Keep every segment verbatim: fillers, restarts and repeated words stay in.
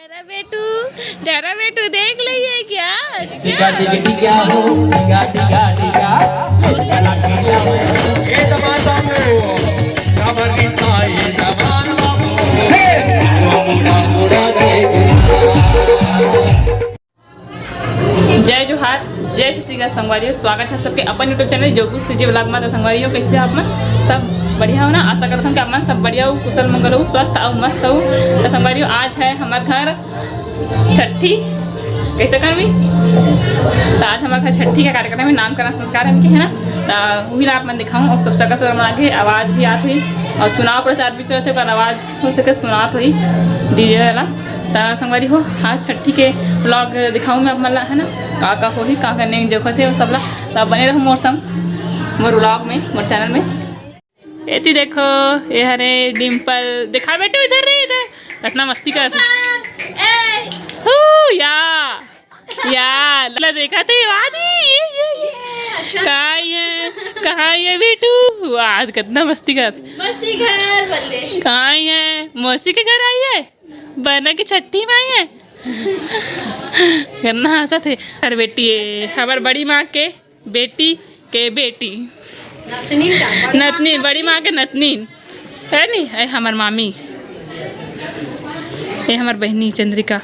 धरा बेटू, धरा बेटू देख लेइए क्या? अच्छा। टिका टिका टिका हो, टिका टिका टिका। ये दबा दो, कमर की साई दबा दो। हे, मुड़ा मुड़ा देख। जय जोहार, जय छत्तीसगढ़ संगवारी हो। स्वागत है आप सबके अपन YouTube channel Jogu CG vlog में। तो संगवारी हो, कैसे हो आप मन? सब बढ़िया हो ना? आशा करत हन कि आप मन सब बढ़िया हो, कुशल मंगल हो, स्वस्थ हो, मस्त हो। तो संगवारी हो, आज है हमार घर छट्ठी, कैसे करबी? तो आज हमार घर छट्ठी का कार्यक्रम है, नामकरण संस्कार हमके है ना, तो वही ला आप मन दिखाऊँ। और सब सगा सगा मन आगे आवाज भी आत हुई और चुनाव प्रचार भी चलत है, ओकर आवाज हो सके सुनात होही डीजे वाला। त संगवारी हो, आज छट्ठी के व्लॉग दिखाऊँ मैं आप मन ला, है ना, का का होही, का का नहीं जोखत हे, वो सब ला। त बने रहू मोर संग, मोर व्लॉग में, मोर चैनल में। एती देखो, ये हरे डिम्पल, दिखा बेटू, इधर रे, इधर। इतना मस्ती करत हे। हू, या। यार, ला देखा थे, वाह जी, ये, ये, ये। ये, अच्छा। कहाँ ये, कहाँ ये बेटू? वाह, कितना मस्ती कर। मौसी घर बल्ले। कहाँ ये? मौसी के घर आई है? बना के छट्ठी में आई है? कितना हंसत हे। अरे बेटी, ये हमार बड़ी माँ के बेटी के बेटी। नतनीन का? बड़ी माँ नतनीन, बड़ी माँ के नतनीन। है नी? ए हमार मामी। ए हमार बहिनी चंद्रिका।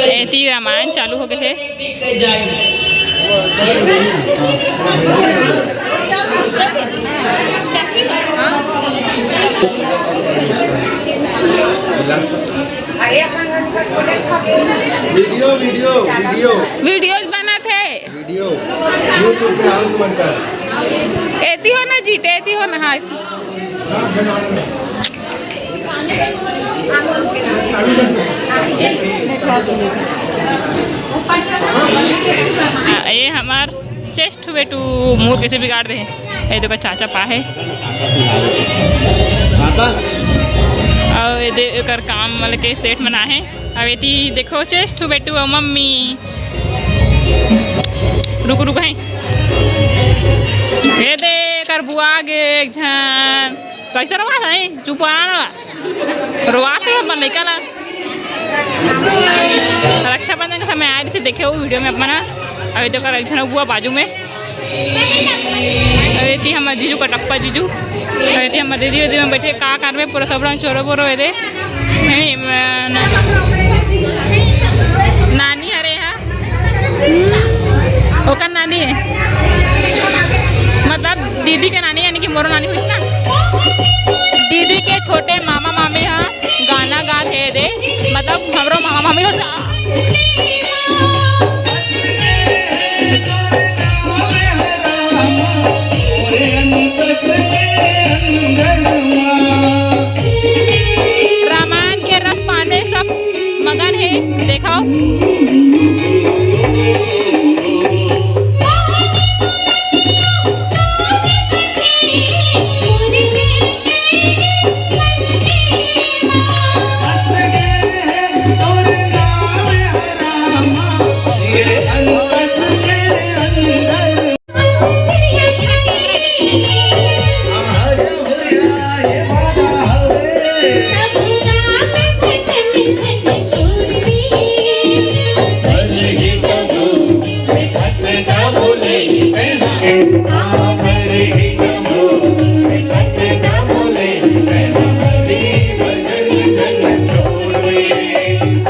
एती रामायण चालू हो गए हे। Video, video, video. वीडियोज बनत हे। वीडियो YouTube पे आनंद मंडल। एती हो ना जी, एती हो ना, हाँ, इस- हाँ, ये हमार चेस्ट बेटू मूड कैसे बिगाड़ दे। ये देखो चाचा पा है। पापा। और ये दे, एकर काम मतलब के सेट बना है। अब एती देखो, चेस्ट बेटू अउ मम्मी। रुक, रुक, हैं। ए दे, एकर बुआ गे एक झन। कैसे रोवात हे? चुप रहा ना। रोवात हे अपन लइका ला। रक्षाबंधन के समय आए रहिसे, देखे हो वीडियो में अपन। अब एती एकर एक झन बुआ बाजू में। अरे जी, हमर जीजू कटप्पा जीजू। अरे जी, हमर दीदी उदी में बैठे का करबे, पूरा सब रंग चोरो बोरो हे दे। नहीं, मैं ना-, नानी हरे हा। ओकर नानी है। मतलब दीदी के नानी, यानी कि मोरो नानी हुई ना। दीदी के छोटे मामा मामी हा गाना गात हे दे। मतलब हमरो मामा मामी हो सा- रामायण के रस पाने सब मगन हे, देखो।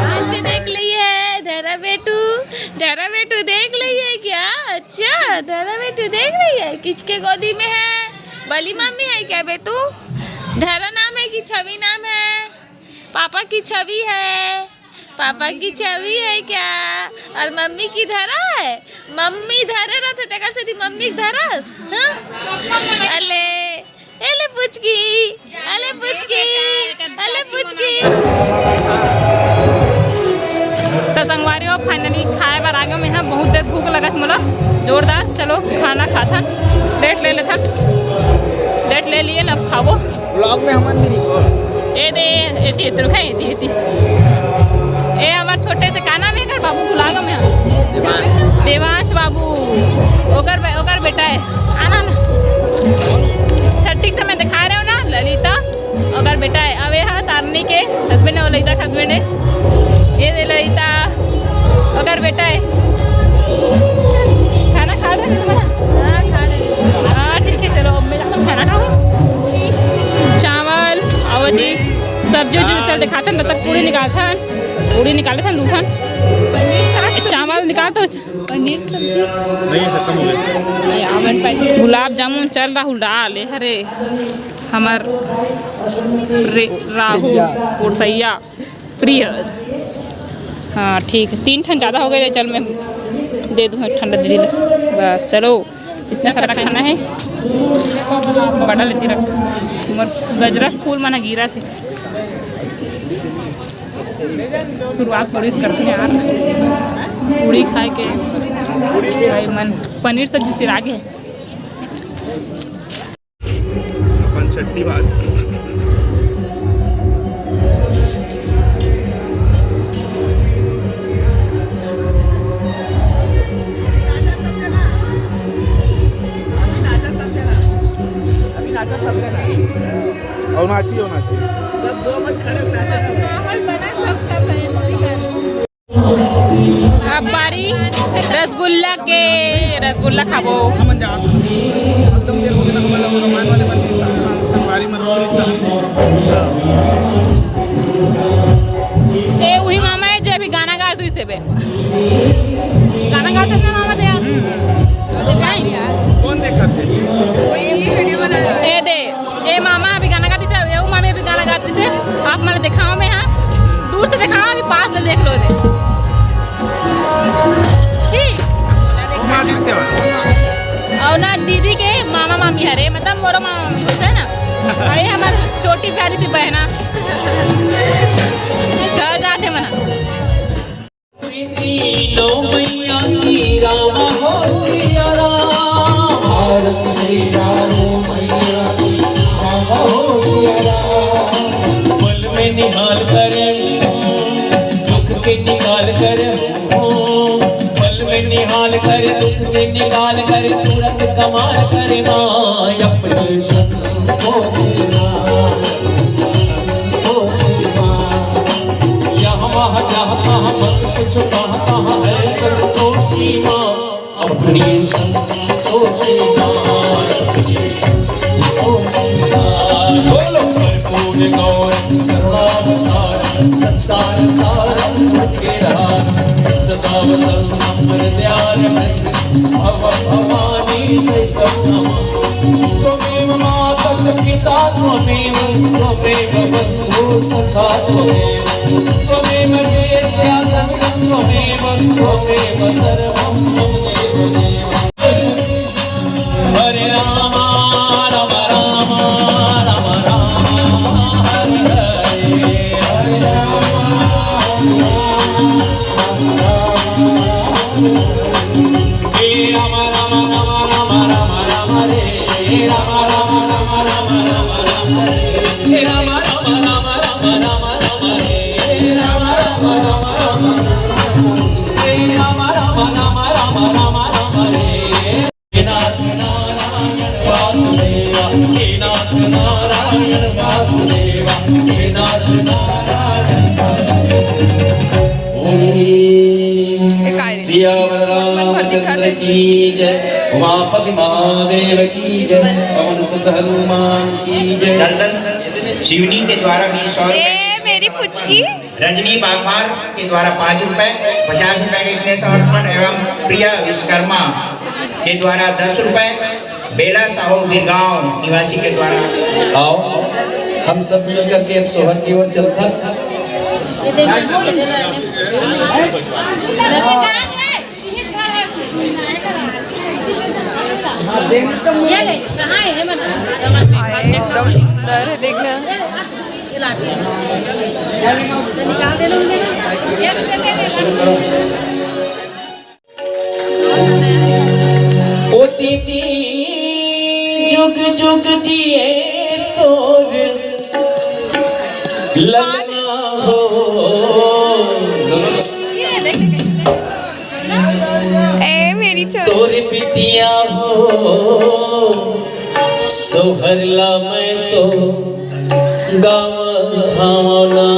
आज देख ली है धरा बेटू, धरा बेटू देख ली है क्या? अच्छा, धरा बेटू देख ली है, किसके गोदी में है? बली मम्मी है क्या बेटू? धरा नाम है कि छवि नाम है? पापा की छवि है, पापा की छवि है क्या? और मम्मी की धरा है, मम्मी धरे रहते, तेकर से मम्मी धरस, हाँ? अले, एले पुचकी, अले पुचकी, अले पुचकी। तो संगवारी हो, finally खाए बर आ गए मैं, हाँ, बहुत देर भूख लगत मोला जोरदार। चलो खाना खाथन, प्लेट ले लेथन, प्लेट ले लिए ना, अब खाबो। व्लॉग में हमन नहीं रिकॉर्ड। ए दे, एती, एती रुक, एती, एती। ए, हमर छोटे से का नाम है एकर बाबू, भुला गो मैं। देवांश। देवांश बाबू, ओकर बे-, ओकर बेटा है। आना ना। छट्ठी से मैं दिखा रहे हो ना, ललिता, ओकर हस्बैंड है, वो लइता हस्बैंड है। ये दे लइता, अगर बेटा है। खाना खा रहे हो तुम्हारा? हाँ, खा रहे हैं। हाँ, ठीक है, चलो, अब मैं जाता हूँ खाना खाओ। चावल, और जी, सब्जी उब्जी चल दिखाते हैं, तब तक पूड़ी निकालते हैं। पूड़ी निकालते हैं, दूठन। पनीर साग तो चावल निकाल तो। पनीर सब्जी। नहीं, खत्म हो गया। चावल, पनीर। गुलाब जामुन चल, राहुल डाल, ए हरे, हमर रे-, राहुल, उड़सैया, प्रिय। हाँ, ठीक है, तीन ठन ज़्यादा हो गए, चल, मैं दे दूँ एक ठंडा दीदी ले। बस, चलो, इतना सारा खाना है, बड़ा लेती रख। मोर गजरा फूल मना गिरा थे। शुरुआत पूड़ी से करते हैं यार, पूड़ी खाए के भाई मन, पनीर सब्जी सिरा के। अपन छट्टी बात। और नाची, और नाची। अब बारी रसगुल्ला के, रसगुल्ला खाबो। हमन जात हन। एकदम देर हो गया ना, हमन लोग रामायण वाले मन के साथ, साथ, साथ बारी में रहो। ए, वही मामा है जो अभी गाना गा रही से बे। गाना गाते थे मामा थे यार। कौन देखा थे? ए दे। ए मामा अभी गाना गाती से, ए मामी अभी गाना गाती से, आप मन दिखाओ में, हाँ, दूर से दिखाओ, अभी पास से देख लो दे। ठीक। और ना दीदी के मामा मामी हरे, मतलब मोरो मामा मामी जैसे है ना, अरे हमारे छोटी प्यारी सी बहना घर जाते मना। प्रीति लो मैया की राम हो सिया राम। आरती श्री राम मैया की राम हो सिया राम। पल में निहाल कर दुख के निकाल कर हो, पल में निहाल कर दुख के निकाल कर सूरत कमाल कर माँ अपने संग को तेरा, को तेरा। यहाँ वहाँ जहाँ तहाँ मत पूछो कहाँ कहाँ है संतोषी माँ। अपनी संतोषी माँ, अपनी संतोषी माँ। बोलो। कर्पूर गौर करुणावतार संसार सारम भुजगेधार सदा वसंतम हृदयारविंद भव भवानी सहितं नमः। त्वमेव माता च पिता त्वमेव, त्वमेव बन्धु सखा त्वमेव, त्वमेव वेद्या सङ्गं त्वमेव, त्वमेव सर्वं मम देव देव। हरे राम, राम राम, राम राम, हरे हरे, हरे राम, राम राम, राम राम। हे राम राम राम राम राम राम रे। हे राम राम राम राम राम राम रे। हे राम राम राम राम राम राम रे। हे राम राम राम राम राम राम रे। हे राम राम राम राम राम राम रे। हे नाथ नारायण वासुदेवा, हे नाथ नारायण वासुदेवा, हे नाथ नारायण। ओम सियावर रामचंद्र की जय, उमापति महादेव की जय, पवन सुत हनुमान की जय। दलदल शिवनी के द्वारा भी सौ रुपए ए, मेरी पुचकी। रजनी बागमार के द्वारा पाँच रुपए, पचास रुपए का स्नेह समर्पण एवं प्रिया विश्वकर्मा के द्वारा दस रुपए, बेला साहू गिरगांव निवासी के द्वारा। आओ, हम सब मिल करके अब सोहर की ओर चलथन। ये ले, कहाँ है? ये बना। हाय, एकदम सुंदर है, देखना। निकाल दे लो उन्हें। ओ दीदी, जुग जुग जिए तोर ललना हो। ए मेरी छोरी। तोर बिटिया हो, सोहर ला मैं तो गाँव भावना।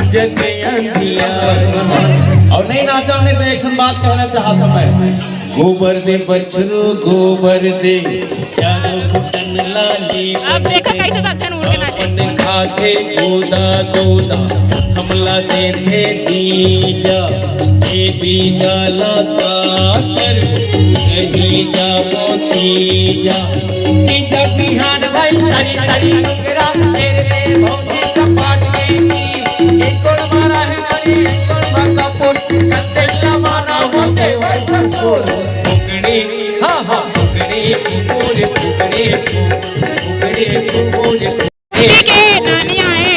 जग अंधियार। अउ नहीं नाचा, नहीं तो एक ठन बात कहना चाहत हँव मैं। गोबर दे बछरू, गोबर दे, चारों कुटन ला लीपन दे। अब देखा कैसे सब झन उड़ के नाचे। अपन खाथे गोदा गोदा, हमला देथे बीजा, ए बीजा ला का करबो, कहीं जाबो तीजा। तीजा बिहान भई तरी तरी डोकरा, तेरे भौजी कपाट के नीचे। एक गोड़ मारा है हरी, एक गोड़ मारा कपूर, कच्चे जमाना होते वैसा शोर। फुकनी, हाँ, हाँ, फुकनी, फुकनी, फुकनी, फुकनी, फुकनी। के नानी आए।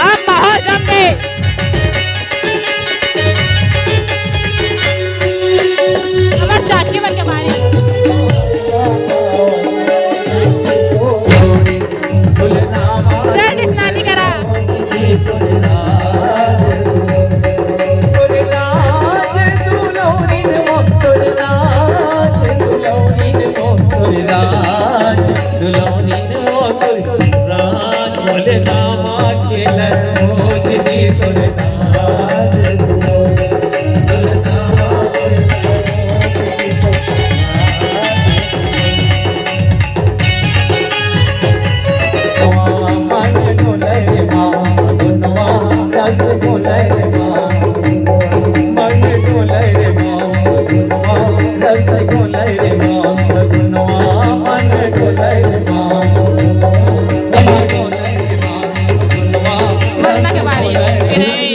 अब माहौल जम गए। हमर चाची मन के बारे। चल, स्नानी करा।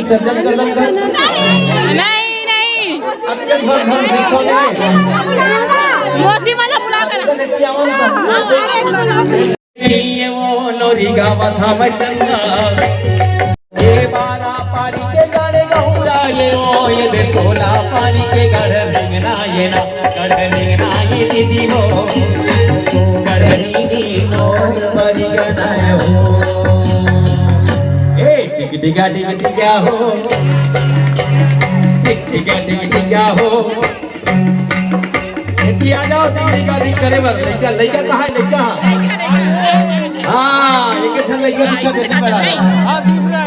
सज्जन कदम कर। नहीं, नहीं। मौसी वाला बुला कर। ये वो लोरी गावा था बचंगा। ये बारा पारी के गढ़ गौरा, ये वो ये दे सोला पारी के गढ़ भंगना, ये ना गढ़ भंगना, ये दीदी हो, गढ़ दीदी हो, मरी गना हो। ए, टिक टिका टिक टिका हो, टिक टिका टिक टिका हो। बेटी आ जाओ, टिक टिका टिक करे बर। लइका, लइका कहाँ है? लइका। हाँ, एक अच्छा लइका टिका देने वाला है।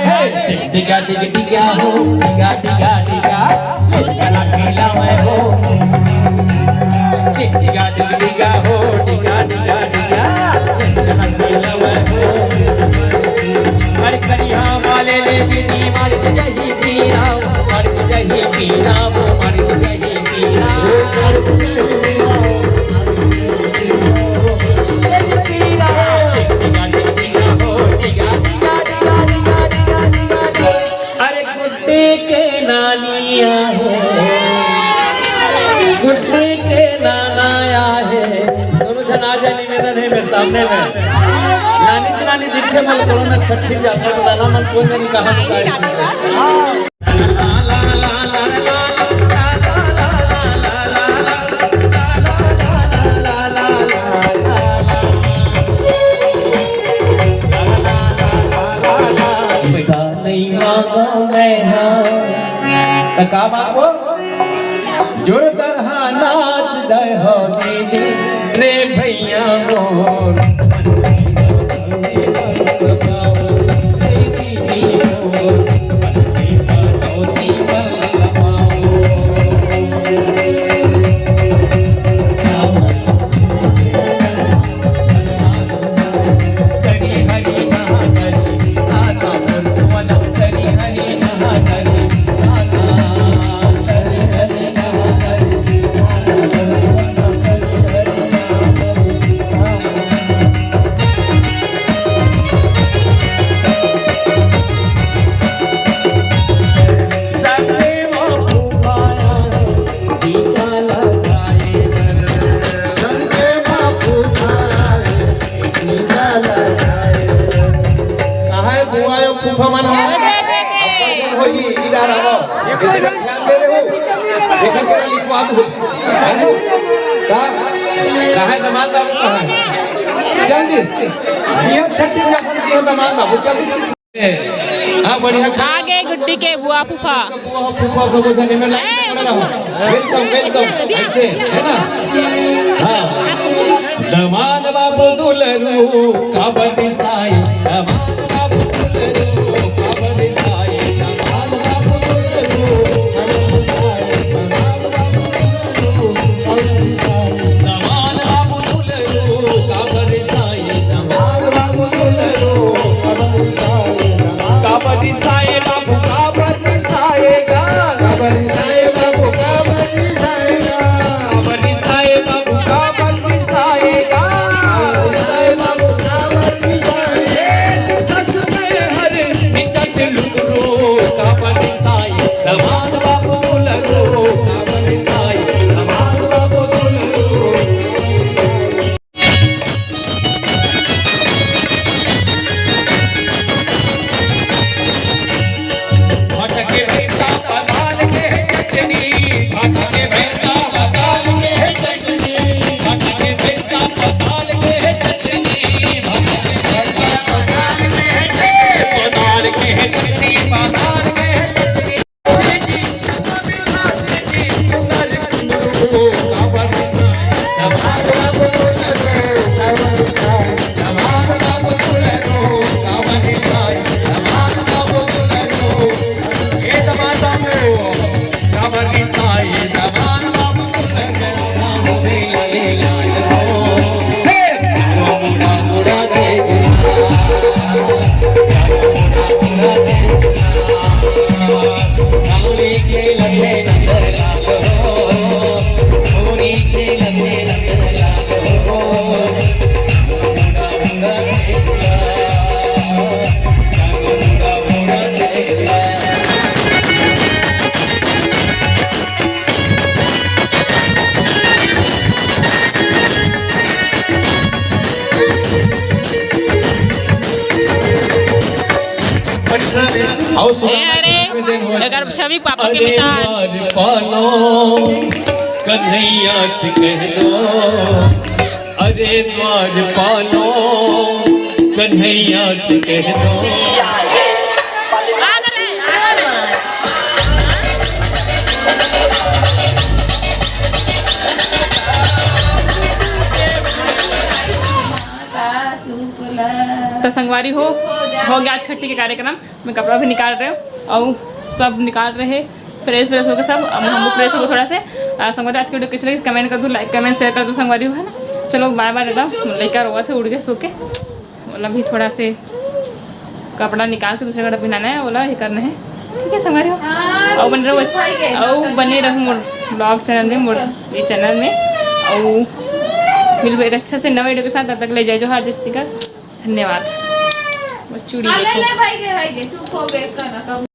हे, टिक टिका टिक टिका हो, टिका टिका टिका। लइका ना पीला मैं हो। टिक टिका टिक टिका हो, टिका टिका टिका। लइका ना पीला मैं हो। अरे करिया वाले ले दीदी मार के जही पीरा, मार के जही पीरा, मार के जही पीरा। अरे गुड्डी के नानी आहे, गुड्डी के नाना आहे। दोनों झन आ जाए, निवेदन है मेरे सामने में। नानी जी नानी दिखते बोले, थोड़ा मैं छट्ठी जाता तो नाना मन कौन जानी कहाँ बताए। हिस्सा नहीं मांगा मैं, हाँ। त का मांगो? जोरदार हा नाच दे हो दीदी रे भैया मोर। कहाँ है बुआ यो फूफा मन हमारे? अब प्रजन होगी, इधर आओ। ध्यान दे रहे हो? देखा करा लिखवा दो। है ना? का? कहाँ है दमाद बाबू, कहाँ है? जल्दी। जिया छत्तीसगढ़ के दमाद बाबू, जल्दी से। हाँ, बढ़िया। आगे गुड्डी के बुआ फूफा। बुआ फूफा सब जने में लाइन से खड़ा रहो। Welcome, welcome। ऐसे, है ना? हाँ। दमाद बाबू दुलरू, काबर साई। दमाद बाबू दुलरू, काबर साई। दमाद बाबू दुलरू, काबर साई। दमाद बाबू दुलरू, काबर साई। दमाद बाबू दुलरू, काबर साई। काबर साई बाबू, काबर साई गा। काबर साई बाबू, काबर साई गा। काबर साई बाबू, काबर साई गा। काबर साई बाबू, काबर साई गा। सच में हर विचट लुगरो, काबर साई। दमाद बाबू दुलरो, काबर साई। दमाद बाबू दुलरो। भटके भैंसा पताल के चटनी, भटके भैंसा पताल के चटनी, भटके भैंसा पताल के चटनी, भटके भैंसा पताल के चटनी, पताल के चटनी। अउ सुना ए, अरे, एकर छवि पापा के अरे मितान। द्वार पालो, कन्हैया से कह दो। अरे द्वार पालो, कन्हैया से कह दो। तो संगवारी हो, हो गया छठी के कार्यक्रम। मैं कपड़ा भी निकाल रहे हूँ और सब निकाल रहे, फ्रेश फ्रेश होके सब। अब हम फ्रेश होके थोड़ा से, आ, संगवारी, आज के वीडियो कैसे लगी, कमेंट कर दो, लाइक, कमेंट, शेयर कर दो संगवारी हो, है ना। चलो बाय बाय, टाटा। लड़का रोवा थे, उठ गया सो के। मतलब भी थोड़ा से कपड़ा निकाल के दूसरे कपड़ा पहनाना है, ओला ये करना है। ठीक है संगवारी हो, हाँ, और बने रहो, ठीक है, और बने रहो मोर ब्लॉग चैनल में, मोर ये चैनल में। और मिलबो एक अच्छा से नवे वीडियो के साथ। तब तक ले जय जोहार, जय छत्तीसगढ़। धन्यवाद। बस चूड़ी हाँ, ले देखो। ले भाई के, भाई के, चुप हो गए, इसका ना कब